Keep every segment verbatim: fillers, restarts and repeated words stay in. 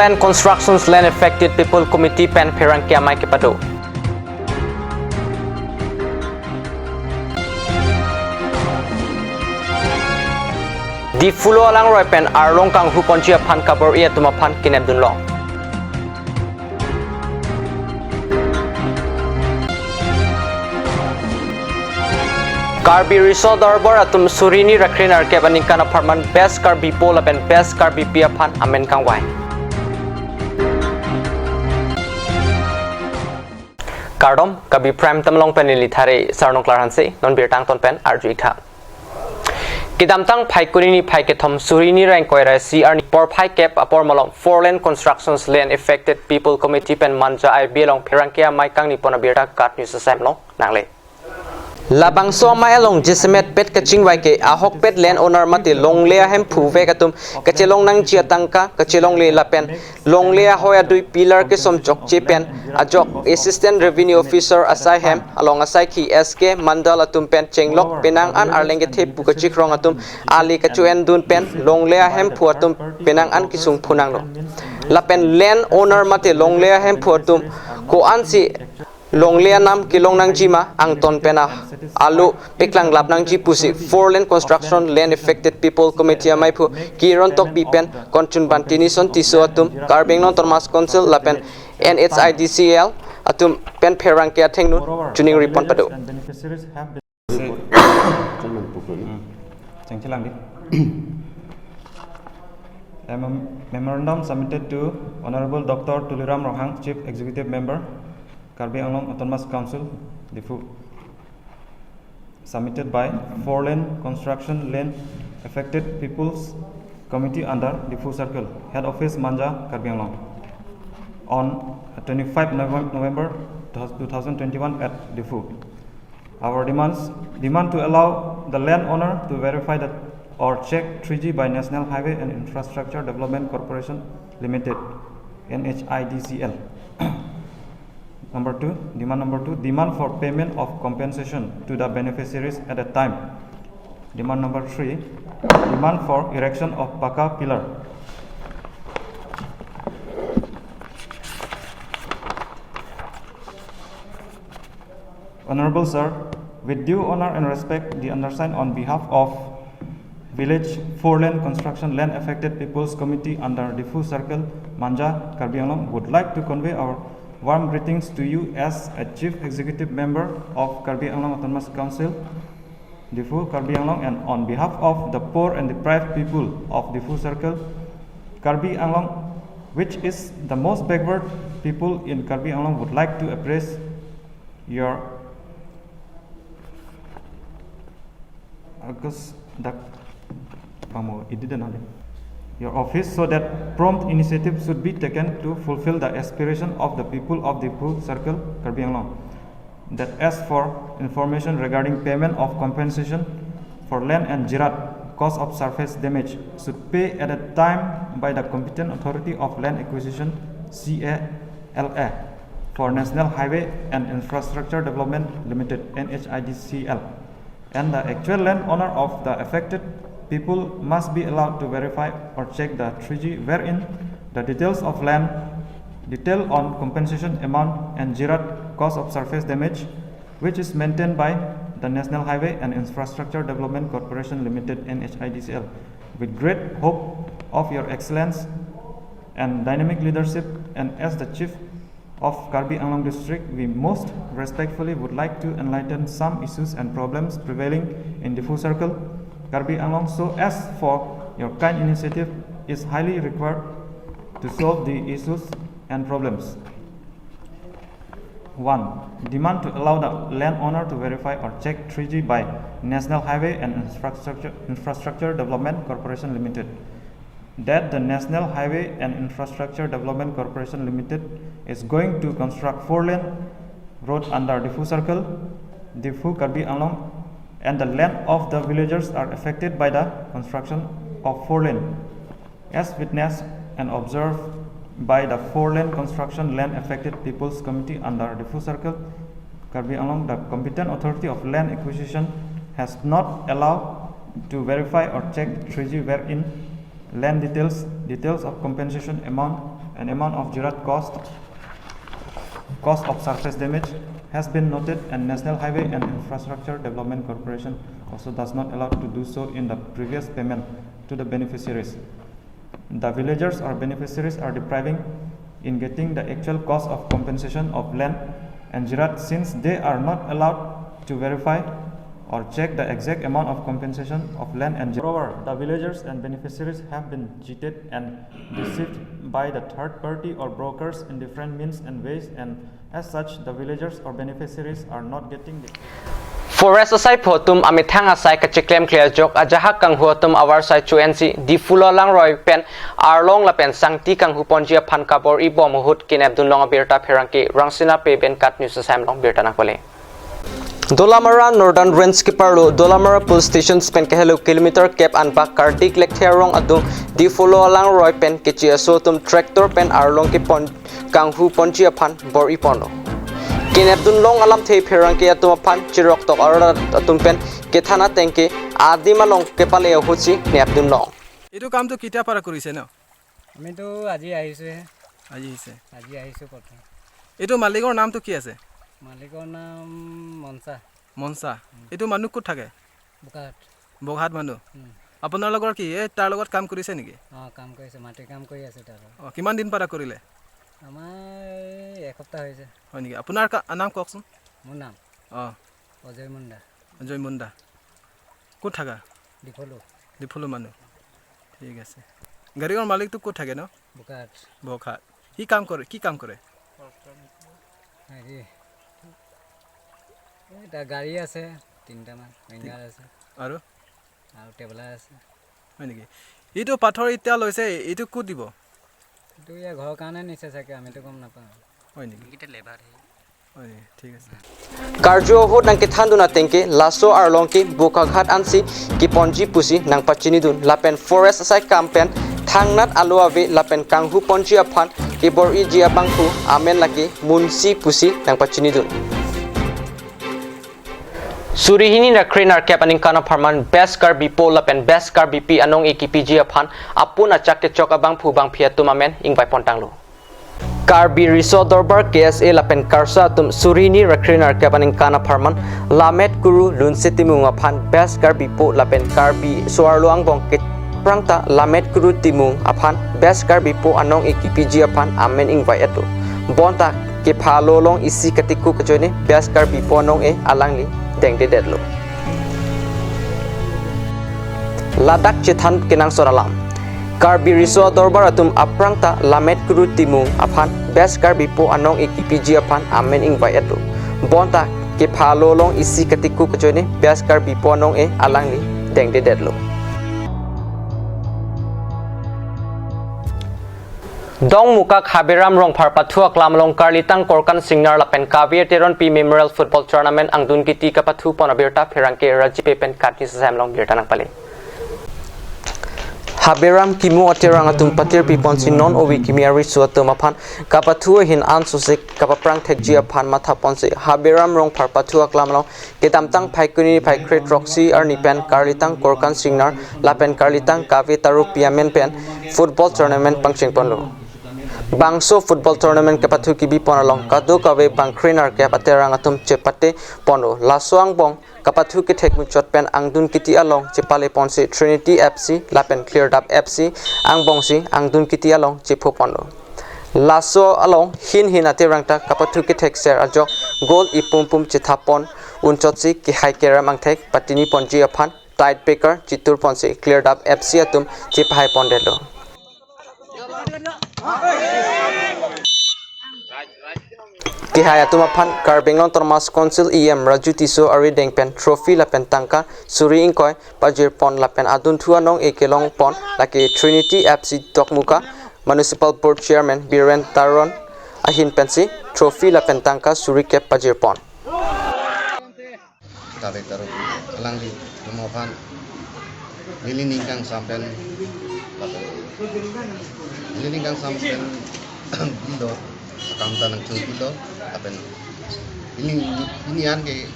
and Constructions Land Affected People Committee pen pherangke amei kepado. Diphu lo alangroi pen arlong kanghu ponji aphan kabor-i atum aphan kenep dunlong. Karbi Riso Dorbar atum suri hini ra kre-nerkep aningkan apharman Best Karbi Po lapen Best Karbipi aphan amen kangvai. Kardom, Karbi Prime Time along pen neli Thare Sarnung Klar Hanse, non birta angton pen arju-ik tha. Kedamtang Phaikuni ni phai kethom suri hini ra ingkoi ra isi arni porphai kep apor malom Four Lane Constructions Land Affected People Committee pen Manja I B along pherangke amei kangni pon abirta KAT News asai along nangle. Labangso amei along jasemet pet kachingvai ke ahokpet land owner mate longle ahemphu vek atum kachelong nangji atangka kachelongle lapen longle ahoi adui pillar kesom chokche pen ajok Assistant Revenue Officer asai hem along asaikhi S K Mandal atum pen chenglok penang an arleng kethe pu kachikrong atum ale kacho-en dun pen longle ahemphu atum penang an kesung phunanglo. Lapen land owner mate longle ahemphu atum ko-ansi longle anam kelong nangji ma angton pen a alo paklang lap nangji pusi Four Lane Construction Land Affected People Committee ameiphu Kiron Tokbi pen Konchunban Tenison Tisso atum Karbi Anglong Autonomous Council lapen N H I D C L atum pen pherangke athengno chuningri pon pado. Hmm. Chengchelang di. A mem-, memorandum submitted to Honorable Doctor Tuliram Ronghang, Chief Executive Member, Karbi Anglong Autonomous Council, Diphu. Submitted by Four Lane Construction Land Affected People's Committee under Diphu Circle, Head Office, Manja, Karbi Anglong, on twenty-five Novem-, November two thousand twenty-one at Diphu. Our demands, demand to allow the landowner to verify that or check three G by National Highway and Infrastructure Development Corporation Limited, N H I D C L. Number two, demand number two, demand for payment of compensation to the beneficiaries at a time. Demand number three, demand for erection of paka pillar. Honorable Sir, with due honor and respect, the undersigned on behalf of Village Four Lane Construction Land Affected People's Committee under Diphu Circle, Manja, Karbi Anglong, would like to convey our warm greetings to you as a Chief Executive Member of Karbi Anglong Autonomous Council, Diphu, Karbi Anglong, and on behalf of the poor and deprived people of Diphu Circle, Karbi Anglong, which is the most backward people in Karbi Anglong, would like to appraise your August dak pamo, it didn't happen. Your office so that prompt initiative should be taken to fulfill the aspiration of the people of Diphu Circle, Karbi Anglong. That as for information regarding payment of compensation for land and jirat, cause of surface damage, should pay at a time by the competent authority of land acquisition, C A L A, for National Highway and Infrastructure Development Limited, N H I D C L, and the actual landowner of the affected people must be allowed to verify or check the three G wherein the details of land, detail on compensation amount and jirat, cause of surface damage, which is maintained by the National Highway and Infrastructure Development Corporation Limited, N H I D C L. With great hope of your excellence and dynamic leadership, and as the Chief of Karbi Anglong District, we most respectfully would like to enlighten some issues and problems prevailing in Diphu Circle, Karbi Anglong, so as for your kind initiative is highly required to solve the issues and problems. One, demand to allow the landowner to verify or check three G by National Highway and Infrastructure, Infrastructure Development Corporation Limited, that the National Highway and Infrastructure Development Corporation Limited is going to construct four lane road under Diphu Circle, Diphu, Karbi Anglong, and the land of the villagers are affected by the construction of four lane. As witnessed and observed by the Four Lane Construction Land Affected People's Committee under Diphu Circle, Karbi Anglong, the competent authority of land acquisition has not allowed to verify or check three G wherein land details, details of compensation amount, An amount of Jirat cost, cost of surface damage has been noted, and National Highway and Infrastructure Development Corporation also does not allow to do so in the previous payment to the beneficiaries. The villagers or beneficiaries are depriving in getting the actual cost of compensation of land and Jirat, since they are not allowed to verify or check the exact amount of compensation of land and Jirat. Moreover, the villagers and beneficiaries have been cheated and deceived by the third party or brokers in different means and ways, and as such, the villagers or beneficiaries are not getting the Forest asai pho atum amethang asai kacheklemkle ajok ajahak kanghu atum avarsai chu-ensi Diphu Alangroi pen Arlong lapen Sangti kanghu ponji aphan kabor-i bom ahut kenepdun long abirta pherangke Rangsina P Benkat News asai along birta nangpale. Dolamara Northern Range keparlo Dolamara Police Station pen kahelo kilometer kep anbak Kardik Lekthe arong adung Diphu Alangroi pen kechi aso atum tractor pen arlong kepon kanghu ponji aphan bor-i ponlo. Kenepdun long alamthe pherangke atum aphan chirok tok arat atum pen kethan ateng ke adim along kepale ahutsi nepdun long. এইটো কামটো কেতিয়াৰ পৰা কৰিছে ন? আমিতো আজি আহিছোঁহে। আজি আহিছে। আজি আহিছোঁ প্ৰথম। এইটো মালিকৰ নামটো কি আছে? মালিকৰ নাম মনচা। মনচা। উম। এইটো মানুহ ক'ত থাকে? বোকাহাট। বোকাহাট মানুহ। উম। আপোনালোকৰ কি এই তাৰ লগত কাম কৰিছে নেকি? অ, কাম কৰিছে, মাটিৰ কাম কৰি আছে তাৰ লগত। অ, কিমান দিন পৰা কৰিলে? আমাৰ এই এসপ্তাহ হৈছে। হয় নেকি? আপোনাৰ কা-, নাম কওকচোন। মোৰ নাম? অ। অজয় মুণ্ডা। অজয় মুণ্ডা। ক'ত থাকা? ডিফলু। ডিফলু মানুহ। ঠিক আছে। গাড়ীৰ মালিকটো ক'ত থাকে ন? বোকাহাট। বোকাহাট। কি কাম কৰে? কি কাম কৰে? হেৰি, এটা গাড়ী আছে, তিনিটামান, উইংগাৰ আছে। আৰু? আৰু ট্ৰেভেলাৰ আছে। হয় নেকি? এইটো পাথৰ এতিয়া লৈছে, এইটো ক'ত দিব? এইটো ইয়াৰ ঘৰৰ কাৰণে নিছে চাগে, আমিতো গম নাপাওঁ। হয় নেকি? এইকেইটা লেবাৰ হে। হয় নেকি? ঠিক আছে। Karju ahut nangkethandun ateng ke laso arlong ke Bokaghat ansi keponji pusi nangpachinidun lapen forest asai kam pen thangnat alo ave lapen kanghu ponji aphan kebor-iji abangphu amen lake Munsi pusi nangpachinidun. Suri hini ra kre nerkep aningkan apharman Best Karbipo lapen Best Karbipi anong-e kepiji aphan apun achak kechok abangphu bangphi atum amen ingvai pontanglo. Karbi Riso Dorbar K S A lapen KARSA atum suri hini ra kre nerkep aningkan apharman Lammet Kuru Lunse Timung aphan Best Karbipo lapen Karbi so-arlo angbong ke aphrangta Lammet Kuru Timung aphan Best Karbipo anong-e kepiji aphan amen ingvai-etlo. Bonta kepha alo along isi katikuk ajoine Best Karbipo anong-e alangli dengdedetlo. Ladak chethan kenangsot alam. Karbi Riso Dorbar atum aphrangta Lammet Kuru Timung aphan Best Karbipo anong-e kepiji aphan amen ingvai-etlo. Bonta kepha alo along isi katikuk ajoine Best Karbipo anong-e alangli dengdedetlo. Dongmukak Haberam Rongphar pathu aklam along Karlitang Korkan Singnar lapen Kave Teronpi Memorial Football Tournament angdun kiti kapathu pon abirta pherangke Rajipe pen katni sasam along birta nangpale. Haberam Kimu Aterang atum patirpi ponsi non ove kimi ariso atum aphan kapathu ahin ansose kapaprang thekji aphan matha ponsi Haberam Rongphar pathu aklam along kedamtang Phaikuni phai kre throksi arni pen Karlitang Korkan Singnar lapen Karlitang Kave Tarupi amen pen football tournament pangcheng ponlo. Bangso football tournament kapathu kebi pon along kadokave bang kre nerkep Aterang atum chepate ponlo. Laso angbong kapathu kethek muchot pen angdun kiti along chepale ponsi Trinity F C lapen Clear Dap F C angbongsi angdun kiti along chepho ponlo. Laso along hin hin Aterang ta kapathu kethek ser ajok goal ipum pum chethap pon unchotsi kehai kerem angthek patini ponji aphan tiebreaker chitur ponsi Clear Dap F C atum chepahai pondetlo. Kehai atum aphan Karbi Anglong Autonomous Council E M Raju Tisso arideng pen trophy lapen tangka suri ingkoi pajir pon lapen adunthu anong-e kelong pon lake Trinity F C Dokmoka Municipal Board Chairman Biren Taron ahin pensi trophy lapen tangka suri kep pajir pon. Kave Tarupi alangli mo aphan neli ning kangsam pen, lapen neli ning kangsam pen bilo, akam ta nangchung bilo, lapen neli neli an ke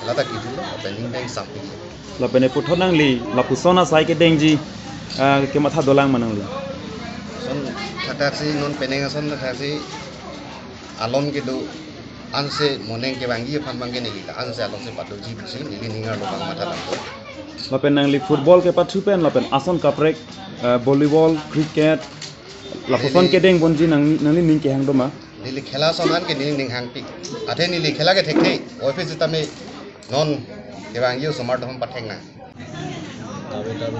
lata kibilo, lapen ning kangsam bilo. Lapen e puthot nangli lapuson asai kedengji, ah, kematha dolang ma nangli? Son Thaksi non penang ason thaksi alon kedo anse moneng kevangji aphan abang ke neli la anse alon si padoji pusi neli ning arlo abang matha dampo. Lapen nangli football kepathu pen lapen ason kaprek, eh, volleyball, cricket, lapuson neli kedeng ponji nang, nangli ning kehang doma? Neli khela ason an ke neli ning hangpik. Athe neli khela ke thekthe. Office tame non kevangji osomar atum pathek nang. Tabe tabe.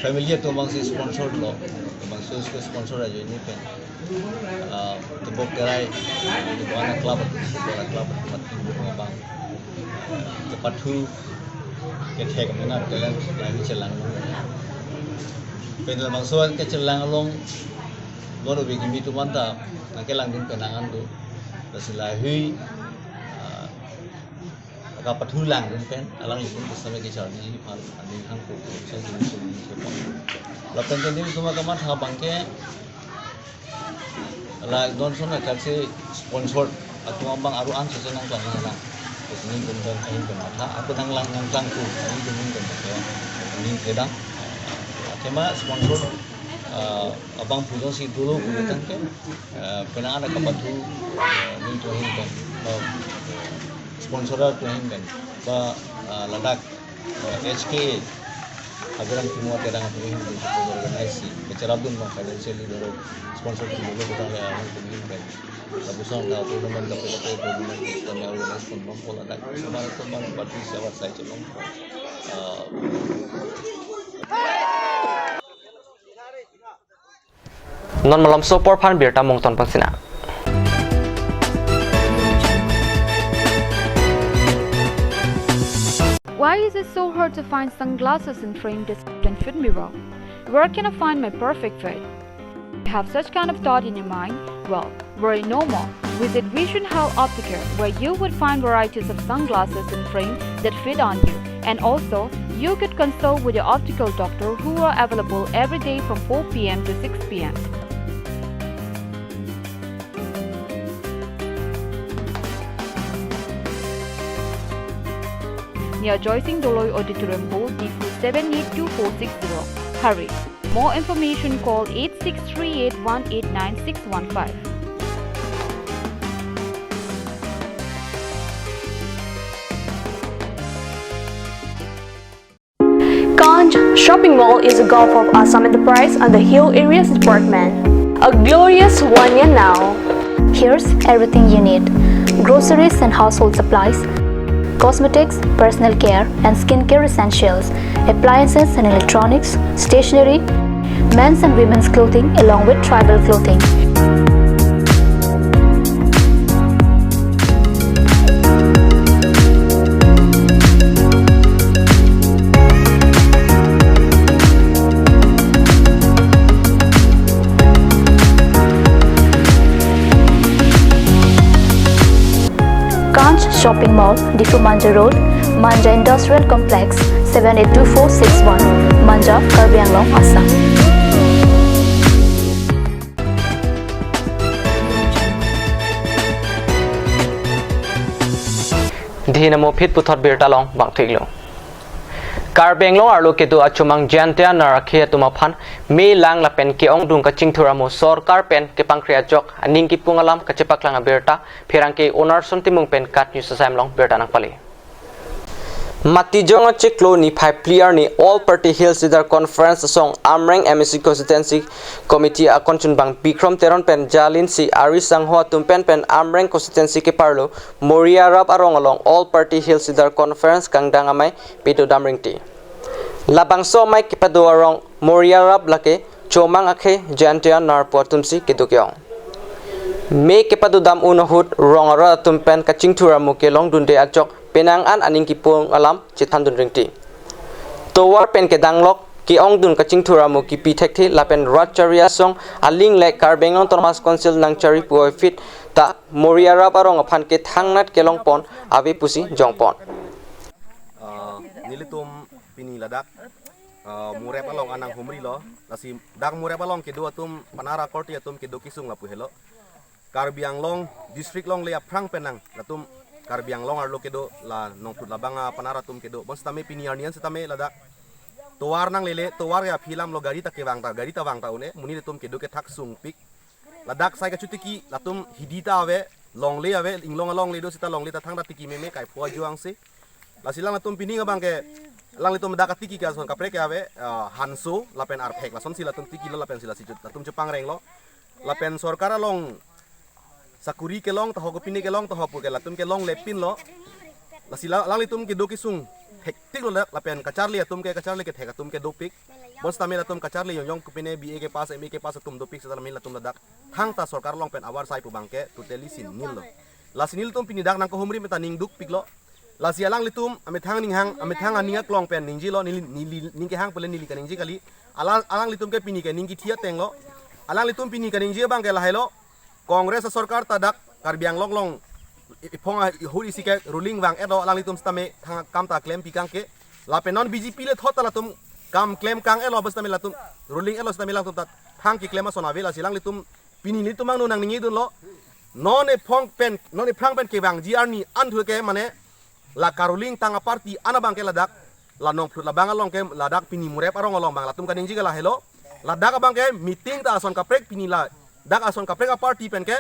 Family atum abang si sponsor lo. Abang si usko sponsor ajoine pen. Ah, tebok terai, tebok anak club, tebok anak club, mati tebok abang. Kepathu, kethek mena talent, lain chelang. Pen labangso an kechelang along, lor ubi kimi atum anta, nangkelangdun pen nang an do. Lasi lahei, ah, kapathu langdun pen, alanglitum pusitame kecharli aphan, aning hangko, so, so, so, so, so. Lapen ke neli atum akamatha abang ke, la donson athaksi sponsor atum abang aru an sose nangklang nanglang. Terus nelitum pen ahin pen matha, ako nanglang nangklangpo, ahin pen ahin pen matha. Ning kedang. Athema sponsor, ah, abang pu jongsi dolo pu tangte, ah, penang anak kapathu, ah, nelitum ahin pen, ah, sponsor atum ahin pen, ba, ah, ladak, ah, H K A, Habirang Timung Terang atum ahin pen, organize si, kecherapdun ma financially dolo, sponsor atum dolo pu tangte, ah, ahin pen ahin pen. Lapuson ta tournament kaprek kaprek tournament kami organize pon bom pola dak. Semar semar parti siapa saya celong. Ah, Non malomso apor aphan birta mungton pasinang. Why is it so hard to find sunglasses and frame that fit me well? Where can I find my perfect fit? You have such kind of thought in your mind? Well, worry no more. Visit Vision Health Optical, where you would find varieties of sunglasses and frame that fit on you. And also, you could consult with your optical doctor, who are available every day from four p m to six p m. Near Joysing Doloi Auditorium Hall, Diphu seven eight two four six zero. Hurry! More information, call eight six three eight one eight nine six one five. Kanj Shopping Mall is a gulf of Assam Enterprise and the Hill Areas Department. A glorious one year now. Here's everything you need: groceries and household supplies, cosmetics, personal care and skincare essentials, appliances and electronics, stationery, men's and women's clothing, along with tribal clothing. Kanj Shopping Mall, Diphu Manja Road, Manja Industrial Complex, seven eight two four six one, Manja, Karbi Anglong, Assam. Dei namo phit puthot birta along bang thiklo. Karbi Anglong arlo kedo achomang Jaintia Nar akhei atum aphan me lang lapen ke-ongdung kachingthur amo sorkar pen kepangkri ajok aning kipung alam kachepaklang abirta pherangke Onarson Timung pen KAT News asai along birta nangpale. Matijong achiklo niphai phli arni All Party Hills Leader Conference asong Amreng M A C Constituency Committee akon chunbang Bikrom Teron pen jalinsi ari sangho atum pen pen Amreng Constituency keparlo Moriarap arong along All Party Hills Leader Conference kangdang amei pado dam ringti. Labangso amei kepado arong Moriarap lake chomang akhei Jaintia Nar pu atumsi kedo ke-ong. Me kepado dam un ahut rong arat atum pen kachingthur amo kelongdunde ajok penang an aning kipung alam chethandun ringti. Tovar pen kedanglok ke-ongdun kachingthur amo kipi thekthe lapen rat chari asong aling le Karbi Anglong Autonomous Council nangchari pu aphi ta Moriarap arong aphan ke thangnat kelongpon ave pusi jongpon. Ah, nelitum pini ladak, ah, Moriarap along anang humrilo, lasi dak Moriarap along kedo atum panara korte atum kedo kesung lapu helo. Karbi Anglong district longle aphrang penang latum Karbi Anglong arlo kedo la nongtut labang apanara atum kedo. Bonsitame pini arni an sitame ladak tovar nanglele, tovar ke aphi alam lo, gari ta kevang ta, gari ta vang ta un-e, monit atum kedo kethak sungpik. Ladak sai kachotiki, latum hidi ta ave, longle ave, inglong alongle do seta longle ta thangta tiki meme kaipho ajoang si. Lasi alanglitum pining abang ke, alanglitum dak atiki ke ason kaprek ke ave, ah, Hanso, lapen Arphek, lasonsi latum tikilo lapensi lasi chut, latum chepangrenglo. Lapen sorkar along sakuri kelong taho, kopine kelong taho pu ke latum kelonglepinlo. Lasi la-, alanglitum kedo kesung thektik lo dak, lapen kacharli atum ke, kacharli kethek atum ke dopik. Bonsitame latum kacharli yongyong kopine B A kepass, M A kepass atum dopik seta lamin latum ladak thangta sorkar along pen avarsai pu abang ke totally si nil lo. Lasi nelitum pini dak nangkehumri meta ning dukpiklo. Lasi alanglitum amethang aning hang, amethang aning aklong pen ningjelo, neli, neli ning kehang pule neli kaningje kali. Alang, alanglitum ke pini ke ning kithi ateng lo. Alanglitum pini kaningje abang ke lahelo. Congress asorkar ta dak Karbi Anglong along i-, iphong a-, ihur isi ke ruling vang-etlo, alanglitum sitame thang akam ta klem pikang ke. Lapen non B J P le thot ta latum kam klem kang-etlo, bonsitame latum ruling-etlo sitame latum ta thang keklem ason ave. Lasi alanglitum pini nelitum angno nangningje dunlo. Non ephong pen, non ephrang pen kevangji arni an thu ke mane la karuling tang aparty an abang ke ladak, la Nongphlut labang along ke ladak pini Murep arong along abang latum kaningje ke lahelo. Ladak abang ke meeting ta ason kaprek pini ladak ason kaprek aparty pen ke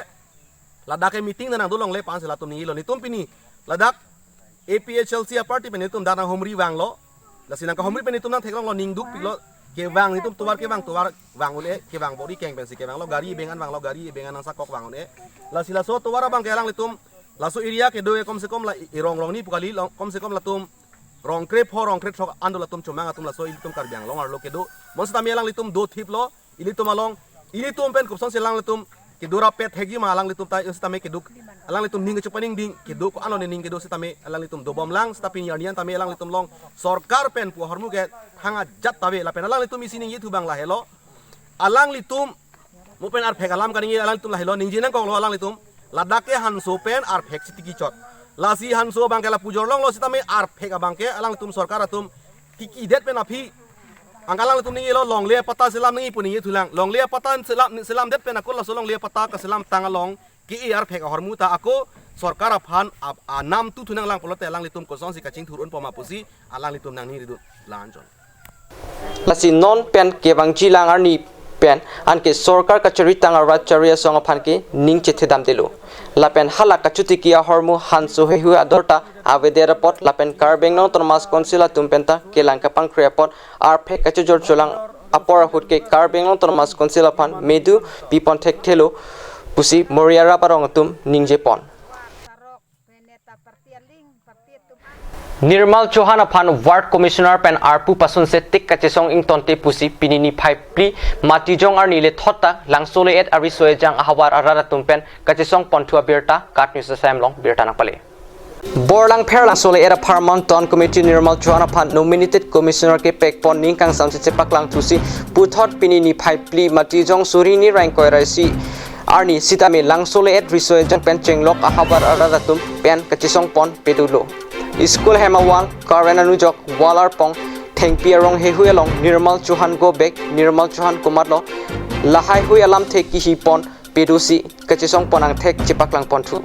ladak ke meeting ta nangdolongle pu ansi latum ningjelo. Nelitum pini ladak A P H L C aparty pen nelitum dak nanghumri vanglo. Lasi nangkahumri pen nelitum nangtheklonglo, ning dukpiklo. Kevang nelitum tovar kevang, tovar vang un-e, kevang bor-i keng pensi kevanglo, gari ebeng an vanglo, gari ebeng an nangsakok vang un-e. Lasi laso tovar abang ke alanglitum, laso area kedo e komse kom la i-, irong rongni pu kali, long, komse kom latum rong krepho, rong krethrok an do latum chomang atum laso ilitum Karbi Anglong arlo kedo. Bonsitame alanglitum dothiplo, ilitum along, ilitum pen kopusonsi alanglitum kedo rapet thekji ma alanglitum ta, sitame kedo, alanglitum ning kechopaningding, kedo ko-an lo ne ning kedo sitame alanglitum dobomlang, seta pini arni an tame alanglitum along sorkar pen pu ahormu ke thang ajat ta ave, lapen alanglitum isi ningje thu abang lahelo. Alanglitum mo pen Arphek alam kaningje, alanglitum lahelo ningje nangkoklo alanglitum. Ladak ke Hanso pen Arphek si tiki chot. Lasi Hanso abang ke lapu jorlonglo sitame Arphek abang ke alanglitum sorkar atum tikidet pen aphi. Anke alanglitum ningjelo longle apatta selam nangji pu ningje thulang. Longle apatta selam, selamdet pen ako laso longle apatta kaselam tang along ke-e Arphek ahormu ta ako sorkar aphan ap-, anam tu thu nanglang pulote alanglitum kosonsi kachingthur unpo ma pusi alanglitum nangning ridun lanjon. Lasi non pen kevangjilang arni pen anke sorkar kachari tang arat chari asong aphan ke ning chethedamdelo. Lapen hala kachotiki ahormu Hanso heihui ador ta avedet apot lapen Karbi Anglong Autonomous Council atum penta kelang kapangkre apot Arphek kachojor cholang apor ahut ke Karbi Anglong Autonomous Council aphan medu pipon thekthelo pusi Moriarap arong atum ningjepon. Nirmal Chauhan aphan Ward Commissioner pen arpu pasunse tik kachesong ingtonte pusi pini niphai phli Matijong arni le thot ta Langso le-et ariso ejang ahavar arat atum pen kachesong ponthu abirta KAT News F M along birta nangpale. Borlangpher Langso le-et apharman Town Committee Nirmal Chauhan aphan nominated commissioner kepekpon ning kangsamse chepaklangthusi puthot pini niphai phli Matijong suri ni ra ingkoi ra isi arni sitame Langso le-et riso ejang pen chenglok ahavar arat atum pen kachesong pon pedolo. School hem awal, current anujok, wall arpong, thengpi arong heihui along Nirmal Chauhan go back, Nirmal Chauhan komatlo, lahaihui alamthe kihi pon pedosi kachesong pon angthek chepaklang ponthu.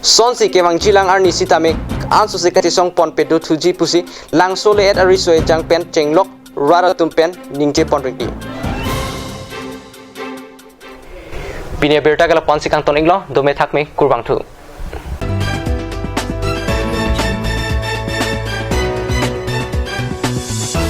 Sonsi kevangjilang arni sitame ansose kachesong pon pedothuji pusi Langso le-et ariso ejang pen chenglok rat atum pen ningje pon ringti. Pini abirta ke la-an si kangton iklo, dome thakme, kurvangthu.